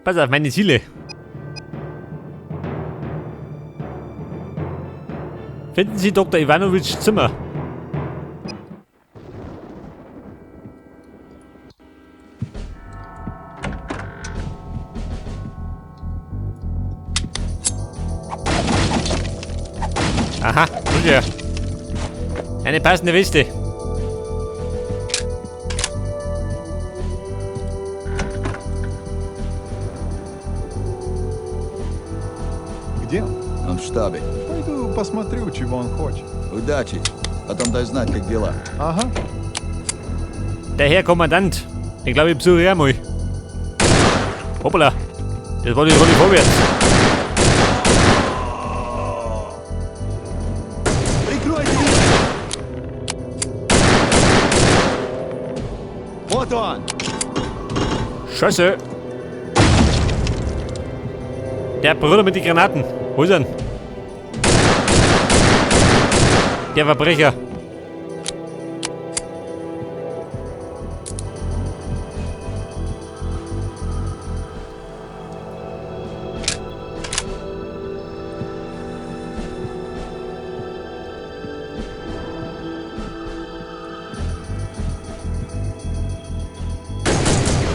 Pass auf, meine Ziele. Finden Sie Dr. Ivanovich Zimmer. Aha, ja. Eine passende Weste. Где он? Он в штабе. Пойду посмотрю, чего он хочет. Удачи. Потом дай знать, как дела. Ага. Der Herr Kommandant. Den glaube ich besuche ich auch mal. Hoppala. Das war die Rolle vorwärts. Прикройте! Вот он! Scheiße. Der Bruder mit den Granaten. Wo ist er denn? Der Verbrecher.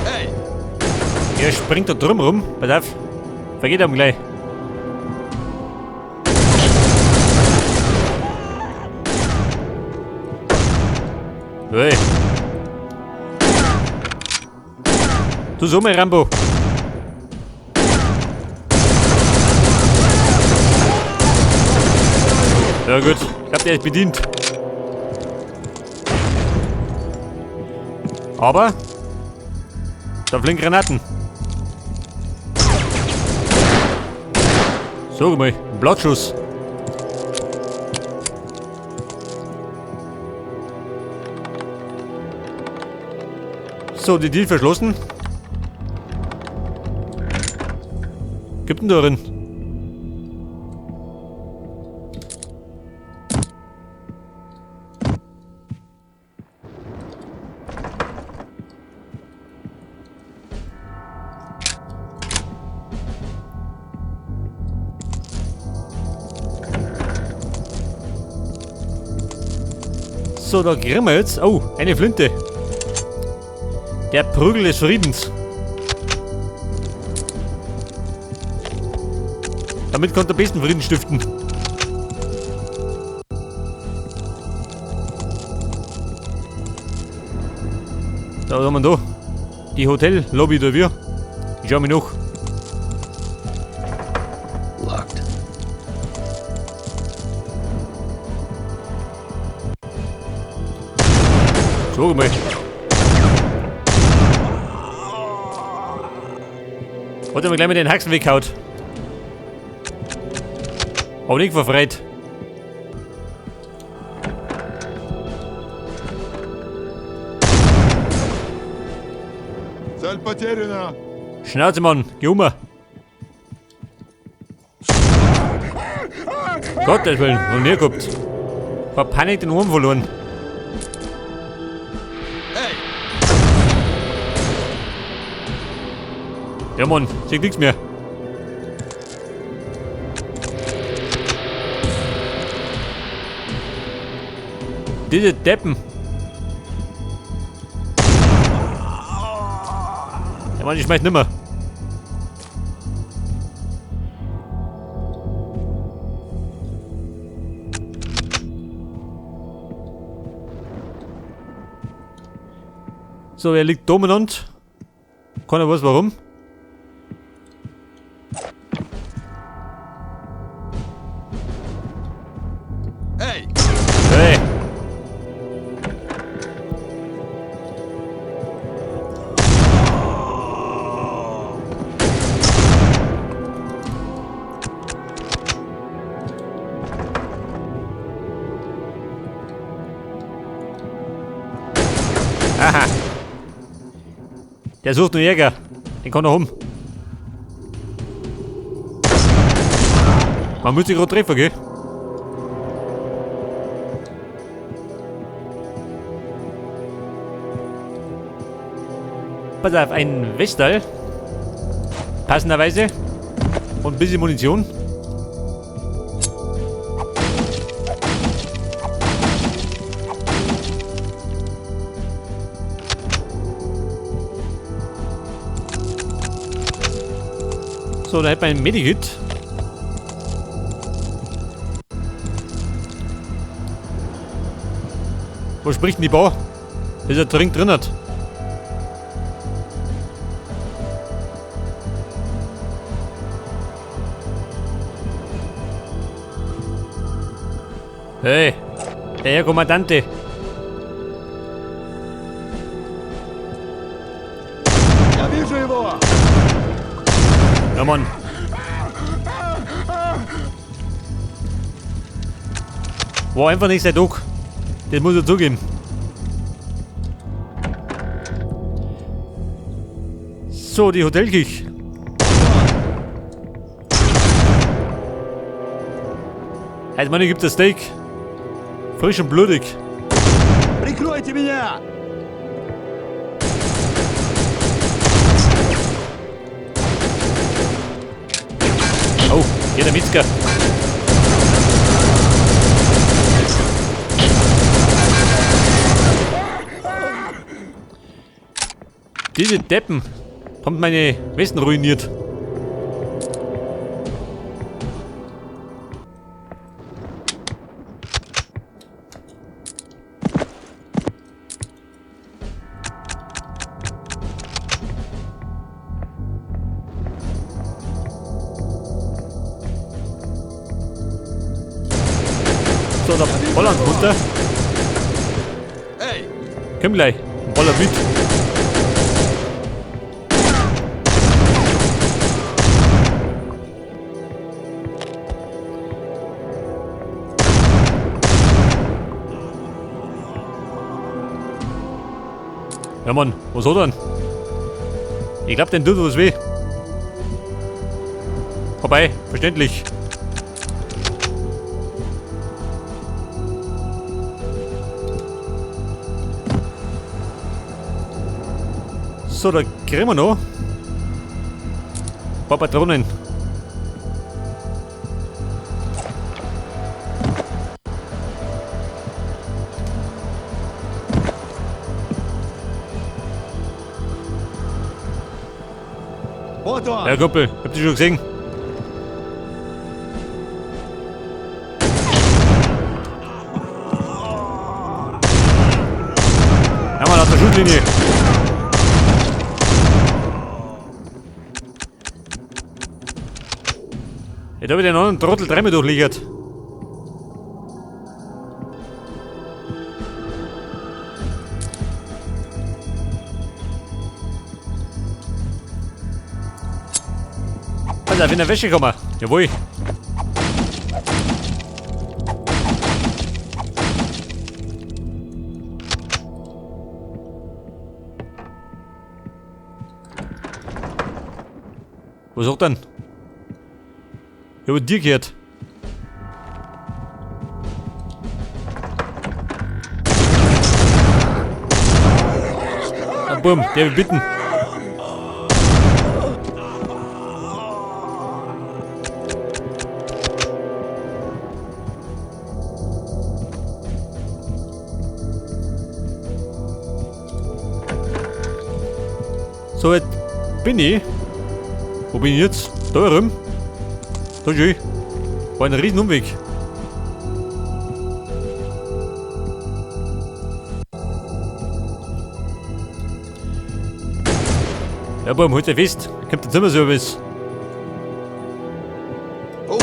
Эй! Er springt da drum rum. Pass auf. Vergeht ihm gleich. Hey. Du so mal, Rambo. Ja gut, ich hab der ist bedient. Aber da fliegen Granaten. Sag mal, ein Blattschuss. So, die Tür verschlossen. Gibt denn da drin? So, da grimmelt's. Oh, eine Flinte. Der Prügel des Friedens. Damit konnte er am besten Frieden stiften. Da, was haben wir da? Die Hotellobby da wir. Ich schau mich noch. Locked. So mal. Hat er mir gleich mit den Haxen weggehauen. Aber nicht verfreit. Цель потеряна. Schnauze, Mann. Geh um. Gottes Willen, noch nie gehabt. Vor Panik den Arm verloren. Эй! Ja, Mann, sieht nichts mehr. Diese Deppen. Ja, Mann, ich schmeiß nimmer. So, er liegt dominant. Keiner weiß warum. Эй! Hey! Aha. Der sucht nur Jäger. Den kann er um. Man muss sich gerade treffen, gell? Pass auf, ein Westal. Passenderweise. Und ein bisschen Munition. So, da hätten wir ein Medikit. Wo spricht denn die Bar? Ist er dringend drin hat. Hey, der Herr Kommandante. Я вижу его! Ja, Mann. War einfach nicht sein Tag. Das muss ich zugeben. So, die Hotelküche. Heute Morgen gibt es Steak. Frisch und blutig. Прикройте меня! Oh, hier der Metzger. Diese Deppen haben meine Westen ruiniert. So, da ballern runter. Эй! Komm gleich. Baller mit. Ja Mann, was hat er denn? Ich glaub, den tut was weh. Vorbei, verständlich. So, da kriegen wir noch ein paar Patronen. Вот он! Ja, Kumpel, habt ihr schon gesehen? Ja, Mann, aus der Schusslinie. Jetzt hab ich den anderen Trottel dreimal durchlichert. Alter, in der Wäsche kommen. Jawohl. Was sagt denn? Ich hab dir gehört. Ah, Bumm, der will bitten. So, jetzt bin ich. Wo bin ich jetzt? Da herum. Da schön. War ein riesen Umweg. Ja, Bumm, halt dich fest. Kommt der Zimmerservice. Oh.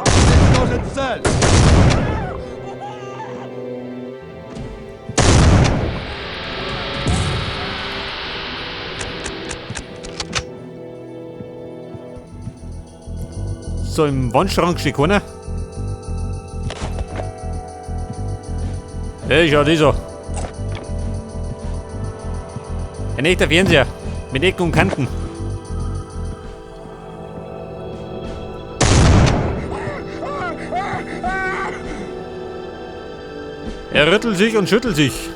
Уничтожить цель! So, im Wandschrank steht keiner. Hey, schau das an. Ein echter Fernseher. Mit Ecken und Kanten. Er rüttelt sich und schüttelt sich.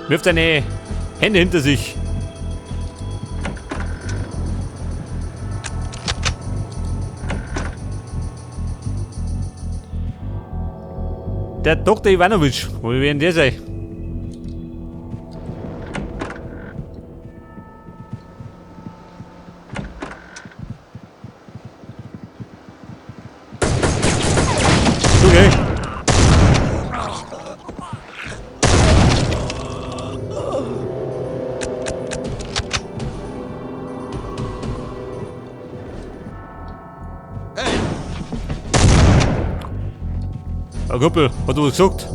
Wirft seine Hände hinter sich. Der Dr. Ivanovic. Wo wird denn der sein? Okay. Herr Kumpel, hat du was gesagt?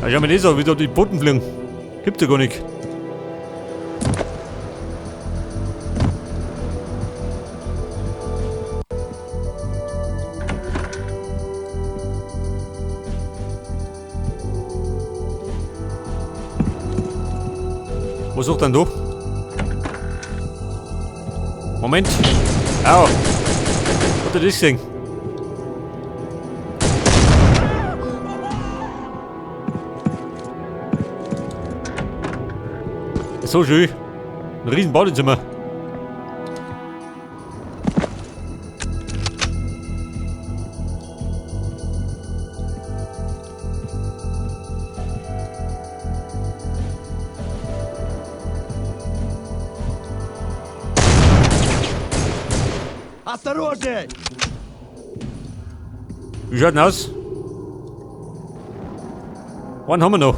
Ja, schau mir das an, wie da die Boten fliegen. Gibt's ja gar nicht. Was sucht denn du? Moment. Au. Hat er das gesehen? So schön. Ein riesen Badezimmer. Осторожней! Wie schaut denn aus? Einen haben wir noch.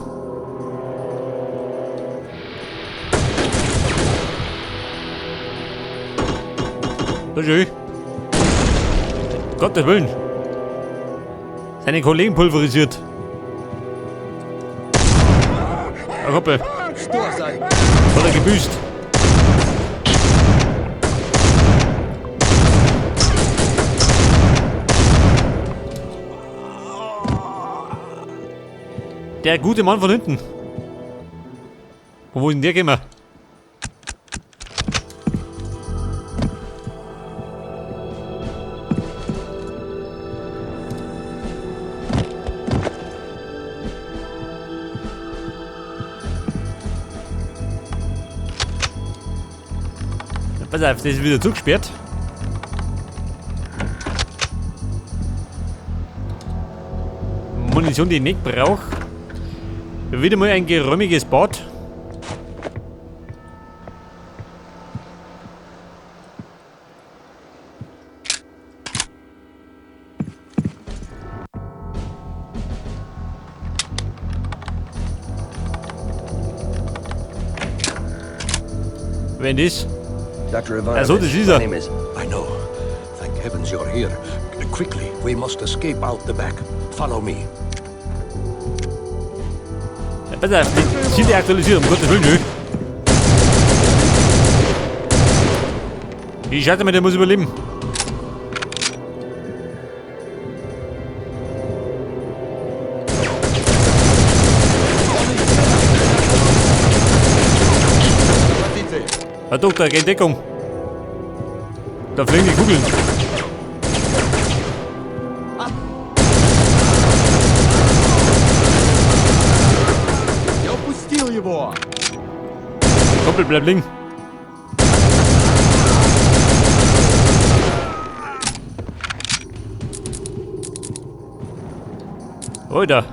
Das ist schön. Gottes Willen. Seine Kollegen pulverisiert. Herr Kumpel, Что за... hat er gebüßt. Der gute Mann von hinten. Wo ist denn der gekommen? Pass auf, das ist wieder zugesperrt. Munition, die ich nicht brauche. Wieder mal ein geräumiges Bad. Wenn das? Dr. Ivanovich, Also, das ist my er. name is... I know. Thank heavens you're here. Quickly, we must escape out the back. Follow me. Ja, pass auf, die Ziele aktualisiert, um Gottes Willen, nö. Ich schalte mir, der muss überleben. Позиции! Herr Doktor, geh in Deckung. Da fliegen die Kugeln. Я упустил его! Kumpel, bleib liegen. Alter.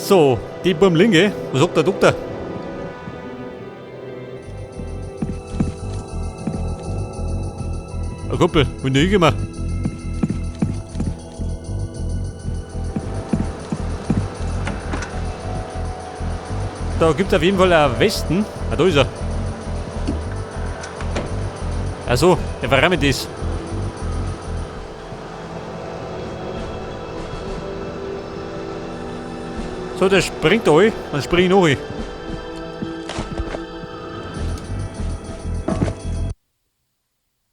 So, die beim Linke. Was sagt der Doktor? Ein Kumpel, wo bin ich hingekommen? Da gibt's auf jeden Fall einen Westen. Ah, da ist er. Ach so, der verrammt das. So, der springt da rein, dann spring ich noch rein.